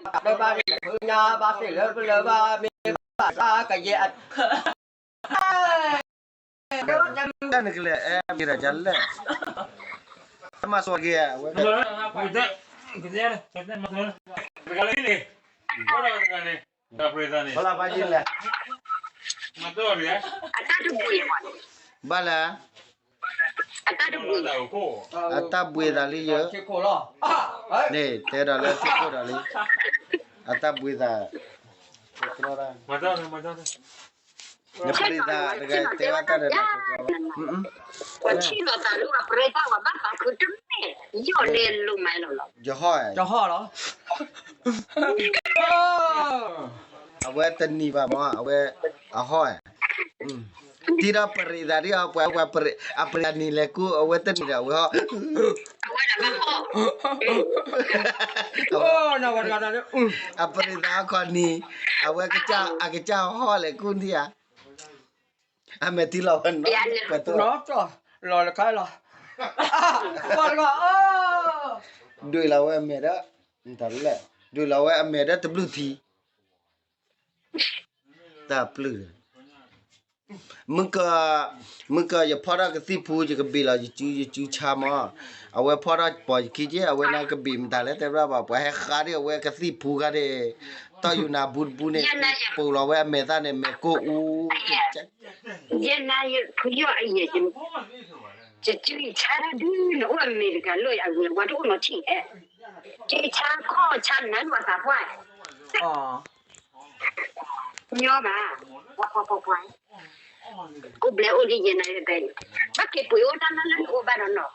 တဘၣ်မ့ၢ်ဖုညါဘၣ်သ့ၣ်လၢပလၢဘၣ်မ့ၢ်ဘၣ်သးကယဲၢ်အ တၢ်နကလဲၤအဲၣ်မ့ၢ်ဒီးကလဲၣ်, တၢ်မၤစၢၤက့ၤဝဲ, တဂၤလၢန့ၣ်, တဂၤန့ၣ်, တၢ်ပြိသးန့ၣ်, ဘၣ်လဲၣ်, အတၢ်တဘှံး, ဘၣ်လဲၣ်, အတၢ်ဘှံးသးလံယ, န့ၣ်တဲဒီးလၢထံခိၣ်ဒီးလံ, အတၢ်ဘှံးသး, နပရံသးတဂၤတဲဘၣ်တၢ်ဒီး, ယဟီၣ်, အဝဲတနံၤဘၣ်မး, အဝဲအဟီၣ်, တံၤဒီးပရံသးဒ်အပှၤ, အပရံသးနံၤလဲၤကူ, အဝဲတနံၤဒီးအဝဲဟီၣ်, အပရံသးအခီၣ်နံၤ, အဝဲအကစၢ်ဟီၣ်လဲၤကူဒံဧါ, အမဲာ်ထံလီၤဝဲနီၤ, လီၤလၢခါလီၤ, ပှၤတဂၤ, ဒွးလီၤဝဲအမဲာ်ဒီး, လဲၣ်, ဒွးလီၤဝဲအမဲာ်ဒီးတဘျုးထံ တၢ်ပျုၢ်, မုၢ်က, မုၢ်ကယဖီၣ်ထီၣ်ကသံၣ်ဖူ ယကဘ့ၣ်လီၤယစုယစုဆါမး, အဝဲဖီၣ်ထီၣ်ပိာ်ယခံက့, အဝဲန့ၣ်ကဘ့ၣ်မတၤလဲၣ်တဲဘၣ်ဘၣ်, ပှၤဟဲဃါဒ်အဝဲကသံၣ်ဖူခါဒ့ၣ်, တီၢ်ယူၤနၤဘူးတဘူးန့ၣ်, ပိာ်လီၤဝဲအမဲာ်သၣ်န့ၣ် မဲာ်ကိၢ်အူ, ယဲနၤယဖုယီၢ်အယဲၢ်, ယစုယဆါဒုးနအိၣ်အမဲာ်တဂၤလၢအဂ့ၤ ပှၤတအိၣ်နီတထံၣ်ဧါ, ယဆါခီၣ်ဆါနၤဒ်ပှၤသးပှၢ် ညီဘၣ်, ပှၤပှၤပှၤပှၤ, အိၣ်ဘျဲၣ်အိၣ်လံယဲနၤယဘဲန့ၣ်, ဘၣ်က့ၤပှ့ၤအိၣ်တၢ်လၢလၢနအိၣ်ဘၣ်ဒီးနီၤ,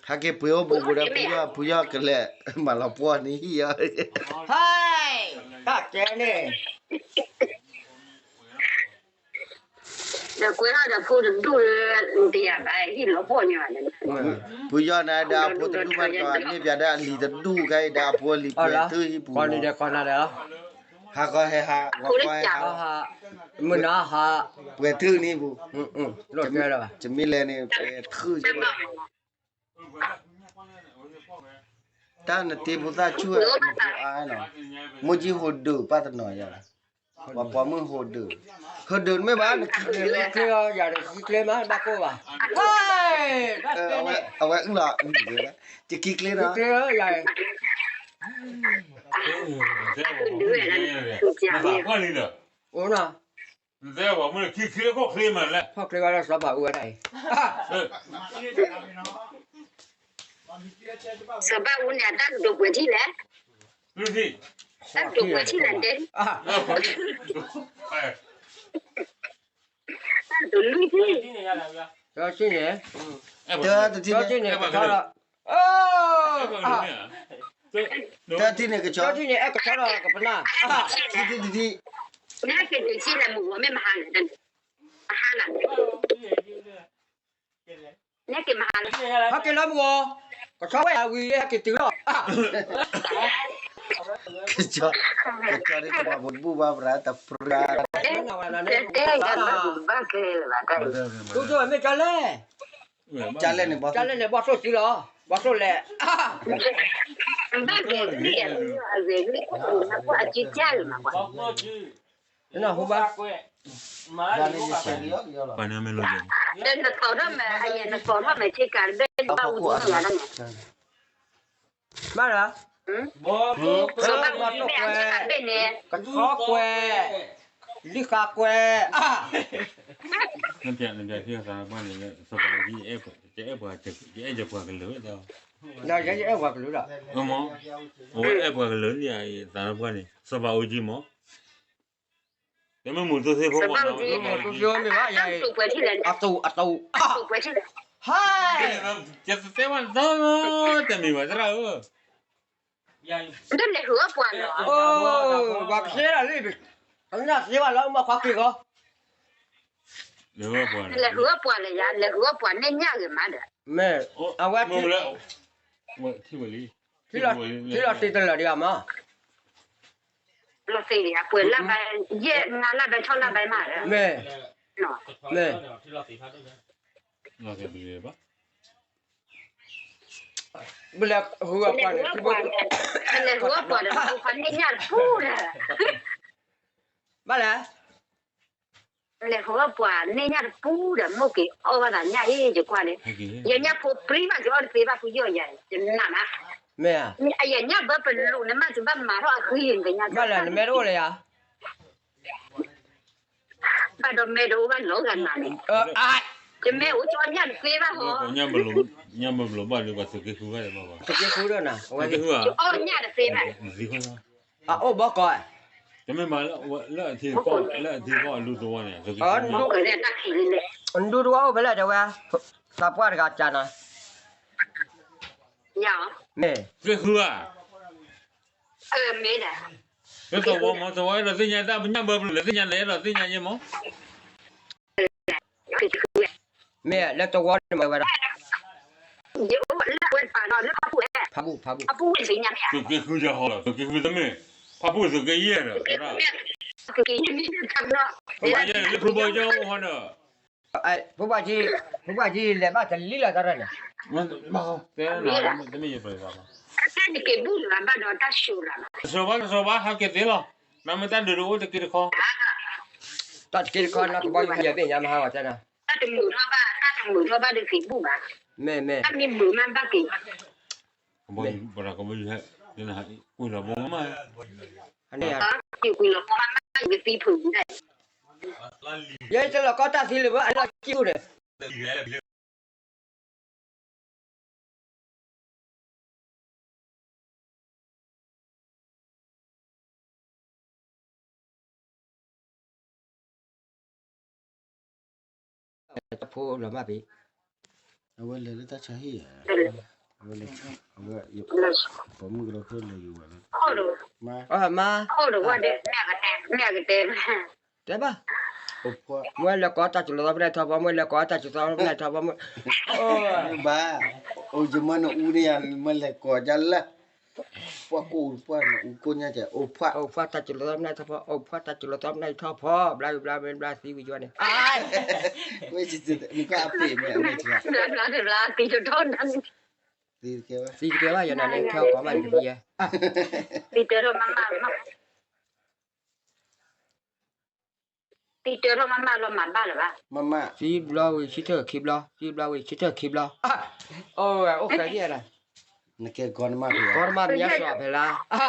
ဟဲက့ၤပှ့ၤအိၣ်ဘူးဘူးဒီးဖုယီၢ်, ဖုယီၢ်ကလဲၤမၤလီၤပှီၢ်န့ၣ်ဟံၣ်ယီၤ, ဟဲ, တၢ်တဲန့ၣ် ဒီးကွဲထီၣ်ဒီးဖိတဒူၣ်လၢ တယၤဘၣ် ဟံၣ်လီၤပှီၢ်ညီဘၣ်န့ၣ်, ဖုယီၢ်န့ၣ်ဒီးအဖိတဒူၣ်ဘၣ်တကီး မ့ၢ်ပၠးဒီးအလံၤတဒူၣ်ခဲအံၤဒီးအဖိအလံၤပှဲၤထူၣ်ဟံၣ်ပူၤလီၤ, ဟးကီဟဲဟး, မုၢ်နၤဟး, ပှဲၤထူၣ်န့ၣ်ပူၤ, တမ့ၢ်လဲၤန့ၣ် ပှဲၤထူၣ် တၢ်နတ့ဖိသၣ်ဆူၣ်ဝဲ နဖိအါနီၤ, မိၢ်ကံဟိးဒုးပၢ်တနီၤယၤ, ပှၤပိာ်မုၣ်ဟိးဒုး, ဟိးဒုးမ့ၢ်ဘၣ်နခံကျဲလဲၣ်, ယၤတခံကျဲမးဘၣ်ကိၢ်ဘၣ်, အဝဲအုၣ်လီၤအုၣ်လီၤ, ယခံကျဲနီၤ, ယၤ, အိၣ်နီၤ နတဲပှၤမုၣ်ခံချ့ခီၣ်ချ့မးလဲၣ်, ခီၣ်ချ့ဘၣ်လၢစီၤဘၣ်အူဝဲဒၣ်အံၤ, စီၤဘၣ်အူန့ၣ် အတၢ်ကတိၤပှဲၤထံၣ်လဲၣ်, တၢ်ကတိၤပှဲၤထံၣ်လဲၣ်တဲ, တၢ်ကတိၤလွံၢ်ထံၣ်, တၢ်ထံၣ်န့ၣ်, တၢ်ထံၣ်န့ၣ်ကဆီဒီး, တၢ်ထံၣ်န့ၣ်ကဆီ, တၢ်ထံၣ်န့ၣ်အဲၣ်ကဆီဒီးကပနၢ်, ထံၣ်ထံၣ်ထံၣ်ထံၣ်, နက့ၤမဟါလၢမုၢ်ဂီၤ, ကဆီဝဲအဝံၤ ဟဲက့ၤတုၤလီၤ, ကဆီ, ကဆီဒ်တမၤဘူးတဘူၣ်ဘၣ်ပြၤတပြၤ, တဲတဲယၤလၢဘၣ်ကျဲလၢၤဘၣ်တၢ်အံၤ, မ့ၢ်ကလဲၣ်, ကလဲၣ်န့ၣ် ဘီၣ်သိၣ်စုလီၤ, ဘီၣ်သိၣ်လဲၣ်, ဘၣ်ကျဲလၢအဂ့ၤဂ့ၤ, အကကၢလၢၤမးကွၢ် နဟူဘၣ်, ပှၤန့ၣ်မ့ၢ်လိၣ်ကဲ, ဒီးနကိးထီၣ်မဲာ် အယဲၢ်နကိးထီၣ်မဲာ်ဆ့ကၤတဘ့ၣ်ဘၣ်အူဒူၣ်န့ၣ်ယၤဒၣ်န့ၣ်, ဘၣ်ဒီး, ဘၣ်မ့ၢ်ဆ့ကၤဘ့ၣ်န့ၣ်, ကဆီကွဲး, လံဃာကွဲး, နပျးနပျးထံသးပှၢ်န့ၣ်, စီၤပၤအူကၠံ ယအဲၣ်ပှၤကလုာ်, ယအဲၣ်ပှၤကလုာ်ဒီး, အဝဲအဲၣ်ပှၤကလုာ်န့ၣ် သးပှၢ်န့ၣ် စီၤပၤအူကၠံမး တမ့ၢ်မူးသိသ့ဖိမး, မ့ၢ်ဘၣ်ယၤ, အတူး, အတူး, ဟဲ, ယတဲဘၣ်သီ, တမ့ၢ်ဘၣ်သရၣ်ဧၢ, ပှၤကသ့လီၤလံ, ကနၣ်သ့ဘၣ်လၢမၤခွါက့ၤဂီၤ, လဲၤဃုအီၣ်ပှၤလၢယၤ, လဲၤဃုအီၣ်ပှၤန့ၣ်ညၣ်ဂ့ၤမးဒီး, မ့ၢ်, အဝဲ, ထံလီၤသ့တလၢာ်ဒံးဧါမး လီၤသ့ဒံးဧါ, ပှဲၤလၢ်ဘၣ်, ယဲၢ်ငါးလၢ်ဘၣ် ဆီလၢ်ဘၣ်မး, မ့ၢ်, မ့ၢ်, လီၤသ့ဒံးဘၣ်, ပလဲၤဟူအပှၤန့ၣ်, ပလဲၤဟူအပှၤဒီး ပန့ၢ်ညၣ်တပူၤဒီး, ဘၣ်လဲၣ်, ပလဲၤဟူအပှၤန့ၢ်ညၣ်တပူၤဒီး မိၢ်က့ၤအီၣ်ဘၣ်သးညၣ်အံၤ ယကွၢ်န့ၣ်, ယညၣ်ဖိပြံဘၣ် ယအီၣ်တသ့ဘၣ် ဖုယီၢ်ယၤ ယနၢ်မး, မ့ၢ်ဧါ, အယညၣ်ဘၢပလူးန့ၣ်မး ယဘၣ်မၤထီၣ်အဃံန့ၣ် ဘၣ်လဲၣ် နမဲတအိၣ်လၢယၤ ဘၣ်ဒီးမဲတအိၣ်ဘၣ်လီၤဂာ်နၤန့ၣ်, ယမဲအိၣ်ကၠီညၣ်တသ့ဘၣ်ဟီ, ညၣ်မဘျီဘၣ်လၢပှၤသုးက့ဃုဘၣ်မး, သုးက့ဃုဒီးနၤ, ယအီၣ်ညၣ်တသ့ဘၣ်, အအိၣ်ဘီကီး, တမ့ၢ်မၤလၢအထံကီၢ်လၢအဒ့ကီၢ်အလူတဝီန့ၣ်, လူတဝီအိၣ်ဖဲလဲၣ်တဲဝဲ, သးပှၢ်တဂၤကနၤ, မ့ၢ်, သုးက့ဃုဧါ, လၢသဝီမ့ၢ် သဝီအဲၣ်ဒိးသ့ၣ်ညါတၢ်ပညၣ်ဘၢပလူး လဲၤသ့ၣ်ညါလဲၤအဲၣ်ဒိးသ့ၣ်ညါယဲမ့ၢ်, မ့ၢ်လၢသဝီန့ၣ်မ့ၢ်ဝဲဒၣ်, ဖးဘူၣ် ဖးဘူၣ်, သုးက့ဃုယဟီလီၤ သုးက့ဃုတမ့ၢ်, ဖးဘူၣ်သုးက့ယဲၢ်ဒီး, သုးက့ယဲၢ်လၢဖုဘီယီၢ်အိၣ်ဟီဒီး ဖိဘၣ်ကံ, ဖိဘၣ်ကံလဲၤဘၣ်တလံလီၤတၢ်ရဲၣ်န့ၣ်, တမ့ၢ်ယပှၤ, တစိၤဘၣ်တစိၤဘၣ် ဟးက့ၤသ့လီၤ, နမ့ၢ်တၢ်ဒုးတအိၣ်တက့တခီ, တၢ်တက့တခီ နကဘီယူၤယဲၢ်ဘ့ၣ်ညါမဟါဝဲတဲနၤ, တၢ်တမုာ်ထီၣ်ဘၣ် တၢ်တမုာ်ထီၣ်ဘၣ်ဒီးသံးဘူၣ်ဘၣ်, မ့ၢ်မ့ၢ်, တၢ်မ့ၢ်မုာ်မးဘၣ်က့ၤ, ကဘီယူၤ, ကွံာ်လီၤဘီမး, ကွံာ်လီၤဘီမး ယကသံဖုး, ယဲယတလီၤကီတၢ်သံလၢၤဘၣ် အလီၤကံၣ်အိၣ်ဒီး တၢ်ဖိလီၤမၢ်ပ့ၤ, အဝဲလဲၤလၢတၢ်ဆါဟံၣ်ဧါ, အဝဲလဲၤ, အဝဲ, ပိာ်မုၣ်ကဒီးခိၣ်လဲၤယူၤဝဲလၢ, မါ, မါ, မ့ၢ်ကတဲ, မ့ၢ်ကတဲ, တဲဘၣ်, မ့ၢ်လဲၤကိးတၢ်စူၤလီၤသီပနၢ်ထီဖီ မ့ၢ်လဲၤကိးတၢ်စူၤလီၤသီပနၢ်ထီဖီ မ့ၢ်, ဘၣ်, အိၣ်ယမၢနအူန့ၣ်ယၤ မ့ၢ်လဲၤကိးဒ်လၢ ပှၤကိးပှၤနအူကိးညါကဲ အိၣ်ဖှၣ်, အိၣ်ဖှၣ်တၢ်စူၤလီၤသီပနၢ်ထီဖီ အိၣ်ဖှၣ်တၢ်စူၤလီၤသီပနၢ်ထီဖီ ဘျါဘျါမ့ၢ်ဘျါသံဝံၤယွၤန့ၣ်, ဝဲ, နကအပ့ၤမ့ၢ်အဝဲ, ဘျါဘျါတဘျါသံတထီၣ်, သံတကဲဘၣ်, သံတကဲဘၣ်ယၤန့ၣ် ခဲအီၤကိးမးတကဲယဲ, သံတထီၣ်မးမး သံတထီၣ်မးမးလီၤမၤဘၣ်လၢၤဘၣ်, သံဘျီဝံၤဆံထၢၣ်ခံဘျီ သံဘျီဝံၤဆံထၢၣ်ခံဘျီ, အိၣ်ဃဲၤဒ်လဲၣ်, နကဲကီနမၢ်ဖဲ, ကီနမၢ်မ့ၢ်ယါစွာဖဲလၢ,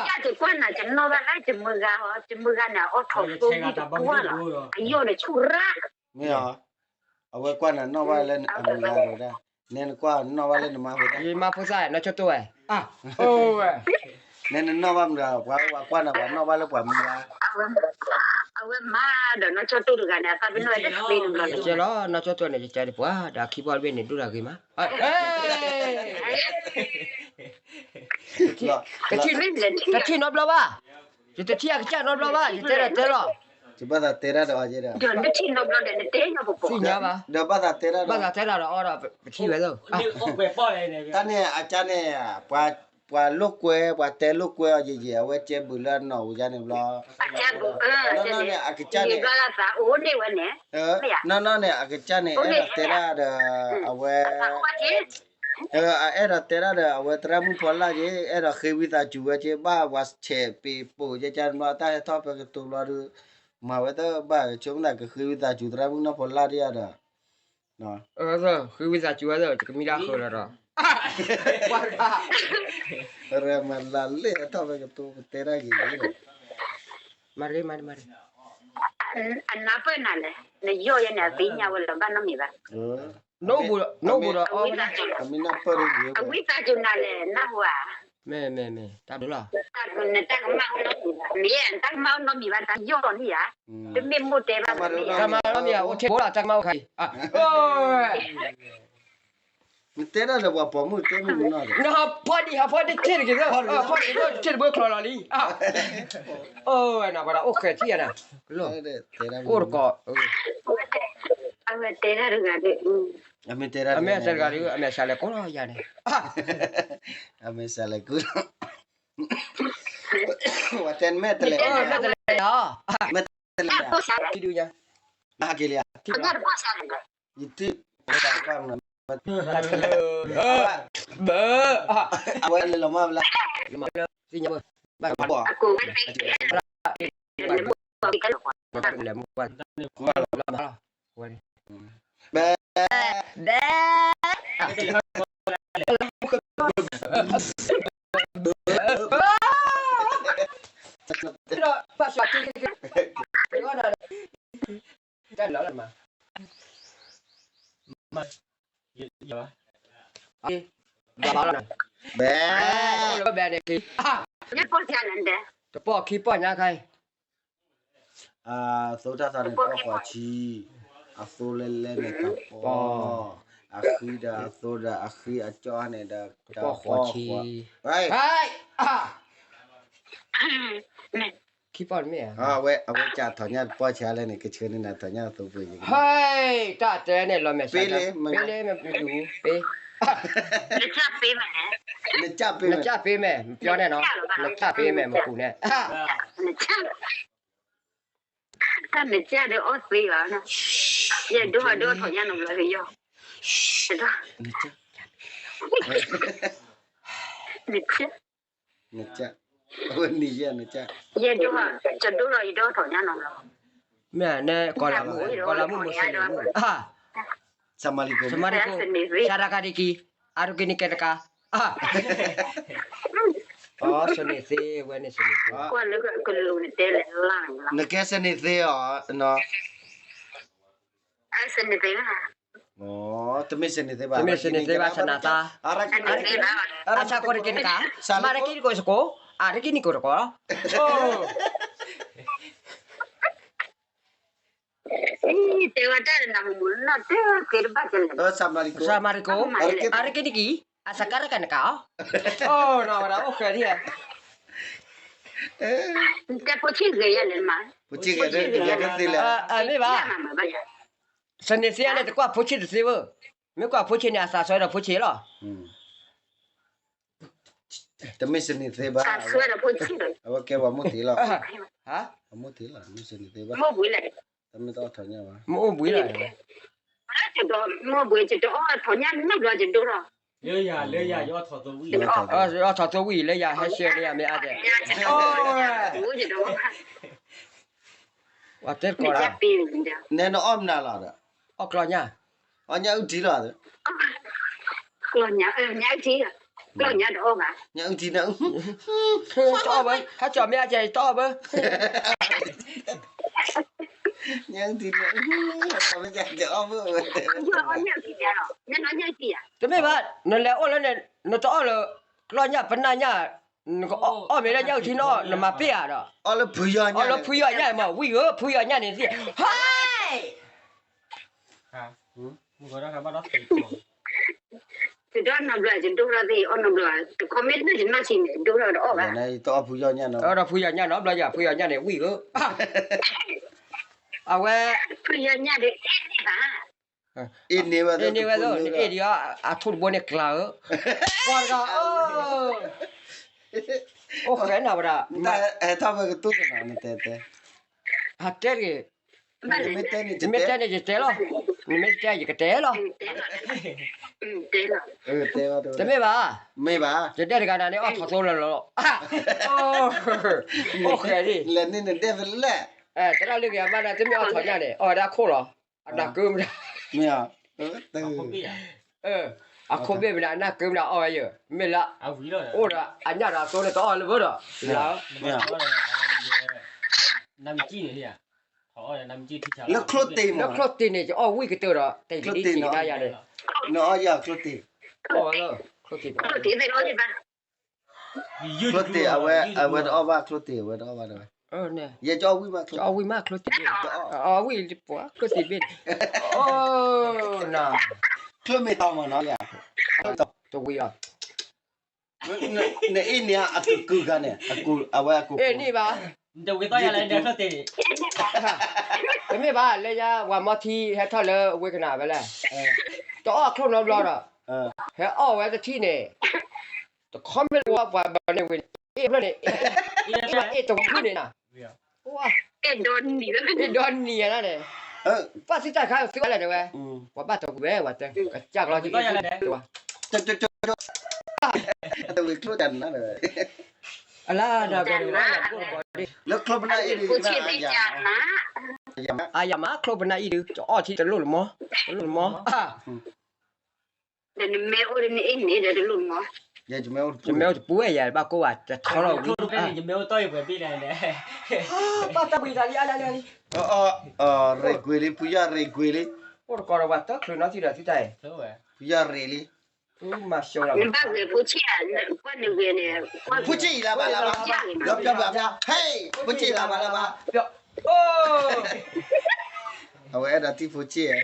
ယကကွၢ်နၤ ယနီၣ်ဘၣ်လၢယမုၢ်ဂၤဟီ ယမုၢ်ဂၤန့ၣ် အီၣ်ထီၣ်သိဝံၣ်တပှၢ်လီၤ, အယီၣ်ဒီးဆူၣ်ရၣ်, မ့ၢ်အီၤ, အဝဲကွၢ်နၤနီၣ်ဘၣ်လၢအမုၢ်ဂၤဒီးဒၣ်, နဲနကွၢ်နီၣ်ဘၣ်လၢနမါဖိ, ယမါဖိသၣ် နီၢ်ကၠီၣ်တိၣ်ဝဲ, အိၣ်ဝဲ နဲနနီၣ်ဘၣ်မတၤ ပှၤဝဲကွၢ်နၤ ပှၤနီၣ်ဘၣ်လၢပှၤမုၢ်ဂၤ, အဝဲမၤဒီးနီၢ်ကၠီၣ်တိၣ်တဂၤန့ၣ် အသၣ်ပ့ၤနီၣ်ဝဲတသ့န့ၣ်ဘျီန့ၣ်, ကဲလီၤ နီၢ်ကၠီၣ်တိၣ်န့ၣ် ယတဲတပှၤ ဒီးခံဘီတဘ့ၣ်န့ၣ် ဒိၣ်တၢ်ဂ့ၤမး, တထံၣ်နီတဘျီဘၣ်, ယတထံၣ်အကစၢ်နီတဘျီဘၣ် ယတဲဒီးတဲလီၤ, ယဘၣ်သးတဲတၢ်ဒီးအီၤကဲဒီး, သ့ၣ်ညါဘၣ်, ဒီးဘၣ်သးတဲတၢ်ဒီးအီၤဒီး ပထံၣ်ဝဲသၢ, တၢ်န့ၣ်အကါန့ၣ်, ပှၤလိာ်ကွဲ ပှၤတဲလိာ်ကွဲအီၤယဲၢ်ယဲၢ် အဝဲကဲဘုးလၢအနီၢ်အူယါန့ၣ်ဘျီ, နီၢ်နီၢ်န့ၣ် အကစၢ်န့ၣ်, နီၢ်နီၢ်န့ၣ် အကစၢ်န့ၣ် အဲၣ်ဒိးတဲတၢ်ဒီး, အဝဲ အဲၣ်ဒိးတဲတၢ်ဒီး အဝဲသရၣ်မုၣ်ဖီလာ်က့ၤ အဲၣ်ဒိးဃ့ဝံသးစူၤဝဲက့ၤ ဘၣ်ပှၤဆဲးပ့ၤပိာ်ကကါန့ၣ်ဘျီ တၢ်ဟဲထီၣ်ဖဲကတိၤဘျီဒီး, မၤဝဲတဘၣ် ဆိကမိၣ်သးကဃ့ဝံသးစူၤသရၣ်မုၣ်နီၢ်ဖီလာ်ဒ်အံၤဒီး, ဃ့ဝံသးစူၤဝဲဒီး တကမံတၢ်ဃုာ်လီၤဒီး, မၤလၢလ့ၣ်အထီၣ်ဖဲကတိၤ ပတဲတၢ်ဂ့ၤဂ့ၤဒီး, မၤရ့မၤရ့မၤရ့, အနၢ်ပၢၢ်နၤလဲၣ် နယီၢ်ယဲန့ၣ် အသ့ၣ်ညါဝဲလၢဘၣ်နီတမံၤဘၣ်, နိၣ်ဘူးဒီးအီၣ်, အဝံသးစူၤနၤလဲၣ် နၢ်ဟူဧါ, မ့ၢ်မ့ၢ်မ့ၢ် တၢ်ဒိၣ်လီၤ, နတၢ်ကမၣ်အိၣ်နီတမံၤဘၣ်, မ့ၢ်တၢ်ကမၣ်အိၣ်နီတမံၤဘၣ် တၢ်ယီၢ်လီၤန့ၣ်ဧါ, တမ့ၢ်မိၢ်တဲဘၣ်, တၢ်ကမၣ်အိၣ်နီတမံၤဘၣ် အိၣ်ထဲဘိလီၤ တၢ်ကမၣ်အိၣ်ခါအံၤ, နတဲတၢ်ဒီးပှၤပိာ်မုၣ်တဲမုၢ်မနီၤဒီး, နဟးဖီဒံးဟးဖီတထံၣ်တဂ့ၤ, ဖီဒံးတထံၣ်တဘိချီလီၤလံ, အိၣ်နၤပှၤဒီးအိၣ်ဃဲၤထံၣ်နၤ, အိၣ်တကိး, အဝဲတဲတၢ်တဂၤဒီး, အမ့ၢ်တဲတၢ်တဂၤဒီး အမဲာ်ဆှးလဲၤကိးလီၤယၤန့ၣ်, အမဲာ်ဆှးလဲၤကိးလီၤ, ဝဲတဲနမဲာ်တလဲၤ, မဲာ်တလဲၤ, မဲာ်တလဲၤ, ဒုညါ, ဟးက့ၤလံ, ယထံၣ်, ဝဲဒၣ်ကွၢ်မနုၤ, ဘၣ်, အဝဲလဲၤလီၤမၢ်ဘျါ, သ့ၣ်ညါဘၣ်, ဘၣ်, ဘဲ, ဘဲ, ဘဲ, တပီၢ်ခံပီၢ်ညါခါအံၤ, အသိတၢ်သးန့ၣ် တအီၣ်ဃီၤဆံ, အသိလဲလဲန့ၣ်တပီၢ်, အဃံဒီးအသိဒီးအဃံအကၠီန့ၣ်ဒီး တပီၢ်ဃီၤဆံ, ခံပီၢ်တမ့ၢ်ဧါ, အဝဲကၠးထီၣ်ညၣ်တပီၢ်ဆံလဲၣ်န့ၣ် ကဆှၢန့ၢ်နၤထီၣ်ညၣ်အသိပှ့ၤ, ဟဲ, တၢ်တဲန့ၣ်လီၤမဲာ်ဆှး, ပ့လ့, ပ့, နကၢ်ပ့မဲာ်, နကၢ်ပ့မဲာ်, မပြောန့ၣ်နီၤ, နကၢ်ပ့မဲာ် မပူၤန့ၣ် တၢ်နကၢ်ဒီးအီၣ်သ့ဘၣ်, ယဒိၣ်ဟီဒိၣ်ထီၣ်ညၣ်နီတဘျီ, ယ, နကၢ်, ယဒိၣ်, ယဒိၣ်ထီၣ်ယဒိၣ်ထီၣ်ညၣ်နီတဘျီ, မ့ၢ်န့ၣ် ကီၤလၤမုၣ်မုၣ်စ့ၢ်န့ၣ်, စၤမၤလံကိ, စၤရကဒံကံ, အါရက့ၤနကဲတကး, အ, စန့ၣ်သ့ဝဲန့ၣ် စန့ၣ်သ့, နကဲစန့ၣ်သ့အီၤ, တမ့ၢ်စန့ၣ်သ့ဘၣ်, တမ့ၢ်စန့ၣ်သ့ဘၣ် စနၢ်သါ, အါရက့ၤနကဲတကး, မၤရက့ၤနကိးစကိး, အါရက့ၤနကိးတကိး, တဲဝဲတၢ်နမူနီၢ်တဲကဲတဘၣ်, စၤမၤရက့ၤ, အါရက့ၤနကံ, အစကါရကနကး, အိၣ်နီၤဝဲဒၣ်အိၣ်ဃဲဒ်, တဲဖိဆံးဂ့ၤယဲၢ်လဲၣ်မး, ဖိဆံးဂ့ၤ, မ့ၢ်ဘၣ်, စန့ၣ်သ့န့ၣ် တကွၢ်ဖိဆံးတသ့ဘၣ်, မ့ၢ်ကွၢ်ဖိဆံးန့ၣ် အသးစွဲဒီးဖိဆံးလီၤ, တမ့ၢ်စန့ၣ်သ့ဘၣ်, အဝဲကဲပှၤမိၢ်သ့လီၤ, ပှၤမိၢ်သ့လီၤ, တမ့ၢ်စန့ၣ်သ့ဘၣ်, တမ့ၢ်တအီၣ်ထီၣ်ညၣ်ဘၣ်, မ့ၢ်အိၣ်ဘှံးလီၤ, လၢယၤ, လၢယၤ, ယအီၣ်ထီၣ်သိဝံၣ်လၢယၤဟဲဆှၢလၢယၤမ့ၢ်အါတဲ, တဲတကိး, နဲနအီၣ်မနုၤလီၤဒီး, အီၣ်ကျီၢ်ညၣ်, အီၣ်ညၣ်အုၣ်ထံလီၤ, ကျီၢ်ညၣ်, ကျီၢ်ညၣ်တအီၣ်ဘၣ်, ညၣ်အုၣ်ထံ, တအီၣ်ဘၣ်, ဟဲကၠီၣ်မ့ၢ်အါတဲတအီၣ်ဘၣ်, ညၣ်အုၣ်ထံ, တအီၣ်ဘၣ်, တမ့ၢ်ဘၣ်, နလဲၤအိၣ်လၢန့ၣ် နတအီၣ်လၢ ကျီၢ်ညၣ်ပနၢ်ညၣ်, နကအီၣ်မ့ၢ်လၢညၣ်အုၣ်ထံနအီၣ် နမၤပ့ၢ်ဧါဒီး, အီၣ်လၢဖုယီၢ်ညၣ်မး ဝံၣ်ဧၢ ဖုယီၢ်ညၣ်န့ၣ်သ့ၣ်, ဟဲ တဒီနီတဘျီ ယဒိၣ်ထီၣ်သ့ၣ် အီၣ်နီတဘျီ တခီမ့ၢ်တဘျီယနီၢ်ဆံးန့ၣ် ဒိၣ်ထီၣ်တအီၣ်ဘၣ်, တအီၣ်ဖုယီၢ်ညၣ်နီၤ, တအီၣ်ဖုယီၢ်ညၣ်နီတဘျီယၤ ဖုယီၢ်ညၣ်န့ၣ်ဝံၣ်ဧၢ, အဝဲ, ဖုယီၢ်ညၣ်ဒီးအ့ၣ်န့ၢ်ဘၣ်, အ့ၣ်န့ၢ်ဝဲ, နအ့ၣ်ဒံးအီၤ အထိၣ်တဘိန့ၣ်ကျါဧၢ, ပှၤတဂၤ, အိၣ်ဃဲနၤဝဲဒၣ်, ဟဲထီၣ်ဝဲကတိၢ်ကနၤနတဲတဲ, ဟးတဲတဂ့ၤ, နမ့ၢ်တဲန့ၣ်ယတဲလီၤ, နမ့ၢ်တဲယကတဲလီၤ, တမ့ၢ်ဘၣ်, မ့ၢ်ဘၣ်, ယဒဲတဂၤနၤန့ၣ် အီၣ်ထီၣ်သိလၢလီၤ, အိၣ်ဃဲဒံး, လဲၤန့ၢ်နဒဲဖဲလဲၣ်, သရၣ်လၢဂ့ၤအမါန့ၣ် တမ့ၢ်အီၣ်ထီၣ်ညၣ်န့ၣ် အီၣ်ဝဲဒၣ်ခိၣ်လီၤ, အနၢ်ကၢမနုၤ, မ့ၢ်, အခိၣ်ဘ့ၣ်မနုၤ အနၢ်ကၢမနုၤအီၣ်ဝဲယၤ, မ့ၢ်လၢ, အိၣ်ဒီးအညၣ်ဒီးအသိန့ၣ် တအီၣ်လၢၤဘၣ်ဒီး, လၢ, လၢချိၣ်တ့ၢ်, လၢချိၣ်တ့ၢ်န့ၣ် ယအီၣ်ဝံၣ်ကတၢၢ်ဒီး တၢ်ယကဒ့စံးဒၣ်ယၤန့ၣ်, နအီၣ်ယၤချိၣ်တ့ၢ်, အီၣ်ဝဲလၢ, ချိၣ်တ့ၢ်, ချိၣ်တ့ၢ်, အဝဲ, အဝဲတအီၣ်ဘၣ်ချိၣ်တ့ၢ် အဝဲတအီၣ်ဘၣ်တဝဲ, ယကအီၣ်ဝံၣ်မးချိၣ်တ့ၢ်, အီၣ်ဝံၣ်လံပှၤချိၣ်တ့ၢ်ဘ့ၣ်န့ၣ်, အိၣ်, နၤ, ချိၣ်မ့ၢ်တမၤနီၤ, တဝံၤအီၤ နအ့ၣ်န့ၣ်အကကုဂၤန့ၣ်, အဝဲအကန့ၢ်ဘၣ်, တမ့ၢ်ဘၣ် လၢညါ ပှၤမီထံဟဲထီၣ်လၢဝ့ကနၤဝဲလဲၣ်, တအီၣ်ချိၣ်နီတဘျီဒီး, ဟဲအီၣ်ဝဲတထံၣ်န့ၣ်, တခီမ့ၢ်လၢပှၤဘၣ်န့ၣ်ဝံၤန့ၣ် အ့ၣ်ဖျၢၣ်န့ၣ်, အ့ၣ်တဝံၤန့ၣ်နၤ, အ့ၣ်ဒီနံၤနၤန့ၣ်, ပၢ်သံတၢ်ခါသုဝဲလဲၣ်တဲဝဲ, ပှၤဘၣ်တဝံၤဝဲဝဲတဲ, ကစၢ်ကလီၤ, တဝံၤကျိတၢ်နၤဒီး အလါဒီးကီးန့ၣ် လၢကျိပနၢ်အံၤဒုး အယၤမးကျိပနၢ်အံၤဒုး တအီၣ်ထံတလိၣ်လၢၤမီၤ တလိၣ်လၢၤမီၤ ဒီးနမ့ၢ်အိၣ်တန့ၢ်အံၤန့ၣ်ဒီးတလိၣ်မီၤ ယမ့ၢ်အိၣ်တပူၤဝဲယၤ ဘၣ်ကိးဘၣ်တထီလီၤဝံၤ ဘၣ်တၢ်ဘှံးသးလံအါလါလံ ရ့ကွ့ၤလံ ဖုယီၢ်ရ့ကွ့ၤလံ အိၣ်တကီးဒီးပှၤတချုးနီတံၢ်ဒီးသုတၢ်အံၤ ဖုယီၢ်ရ့လံ မၤစိၤလီၤ နဘၣ်ဂဲၤဖိဆ့ၣ်ဧါ ကွၢ်နဂဲၤန့ၣ် ဖိဆ့ၣ်အံၤလၢဘၣ်လၢဘၣ် ပျီပျီပျီပျီ ဟဲ ဖိဆ့ၣ်လၢဘၣ်လၢဘၣ် အဝဲအဲၣ်ဒိးထံၣ်ဖိဆ့ၣ်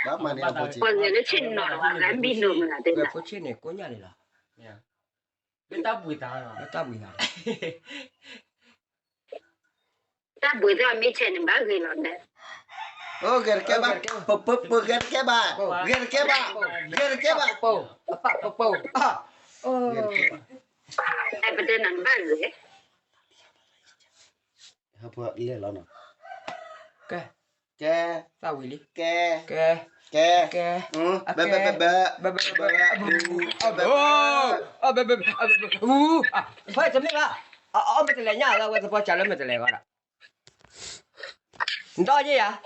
ဧါ ဘၣ်မၤန့ၢ်အဖိဆ့ၣ် ပှၤဂဲၤလၢဆ့ၣ်နီၤလီၤ ဂၤဘံၣ်နီၤမနုၤသ့ၣ် ဖိဆ့ၣ်န့ၣ်ကိးညါလံလီၤ လၢတၢ်ဘှံးသးလီၤ လၢတၢ်ဘှံးသးလီၤ တၢ်ဘှံးသးမ့ၢ်ဆဲးန့ၣ် ဘၣ်ဂ့ၤလီၤဒဲး ဂဲၤတကဲဘၣ် ပပပဂဲၤတကဲဘၣ် ဂဲၤတကဲဘၣ် ဂဲၤတကဲဘၣ် ပပပ ပတဲနၤဘၣ်ဂ့ၤ ဟဲပလဲၤလီၤနီၤ ကဲ ကဲ သၣ်ဝံၤလံ ကဲ ကဲ ကဲ ကဲ ဘဲ ဘဲ ဘဲ ဘဲ ဘဲ ဘဲ ဘဲ ဘဲ ဘဲ ဘဲ ဘဲ ဘဲ ဘဲ ဘဲ ဘဲ ဖဲတမ့ၢ်ဘၣ် အအီၣ်မ့ၢ်တလဲၤညါလၢဝဲသပှၢ်စၢ်လၢမ့ၢ်တလဲၤဂီၢ်ဒီး နတအီၣ်ယဲၢ်ယၤ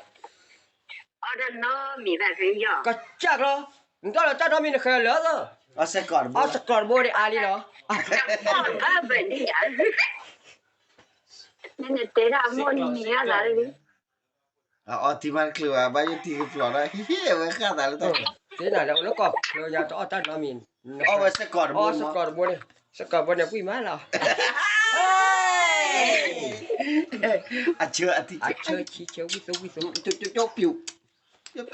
အီၣ်တၢ်နီတမံၤဘၣ်ဖဲယီၢ် ကစၢ်ကျီ နတအီၣ်လၢတၢ်နီတမံၤနဃဲၤလၢသၢ အီၣ်စ့ၢ်ကီးတဘိန့ၣ်အါလံလီၤ အီၣ်ဘၣ်န့ၣ်ယၤ နတဲဒၣ်အမိၢ်နံၤနံၤအသးလံ အအီၣ်ထံမးတချုးဘၣ် ဘၣ်ယိၣ်ထံကဖျိးဒီး ဟံၣ်ဟံၣ်အဝဲဃၣ်သးလၢတၢ် သ့နၤဒီးအိၣ်လၢကီၢ်ချၢညါတအီၣ်တၢ်နီတမံၤ အီၣ်ဝဲစ့ၢ်ကီးတဘိ အီၣ်စ့ၢ်ကီးတဘိန့ၣ် စ့ၢ်ကီးတဘိန့ၣ် ကွံာ်မးလီၤ အဆၢအထံ အဆၢထံဆၢဝံၣ်သိဝံၣ်သိ ကၠိကၠိကၠိပျူၤ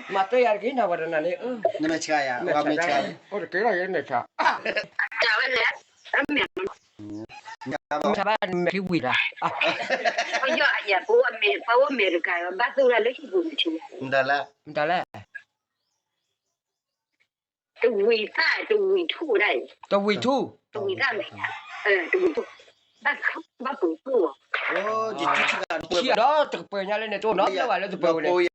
မၤတၢ်ယၤတက့ၢ်နၤဝဲတနၤန့ၣ် နမဲာ်ဆှးယၤ ဝဲမဲာ်ဆှး အိၣ်တက့ၢ်လီၤယဲမဲာ်ဆှး တၢ်ဝဲလဲၣ် မဲာ်ဆှးဘၣ်မဲာ်ချံဝံၤတၢ် ပယီၤအယၤ ပဝဲမဲာ်တကါ ဘၣ်သူၣ်တၢ်လၢဟံၣ်ပူၤန့ၣ် မတၤလဲၣ် မတၤလဲၣ် တဝံၤသၣ် တဝံၤထူၣ်ဒၣ်အံၤ တဝံၤထူၣ် တဝံၤသၣ်မဲာ်ညါ တဝံၤထူၣ် ဘၣ်ပှ့ၤထူၣ်လီၤ ဒီးတကပၤညါလၢန့ၣ် တအိၣ်နီတဘျီဘၣ်လၢတပၤဝဲန့ၣ်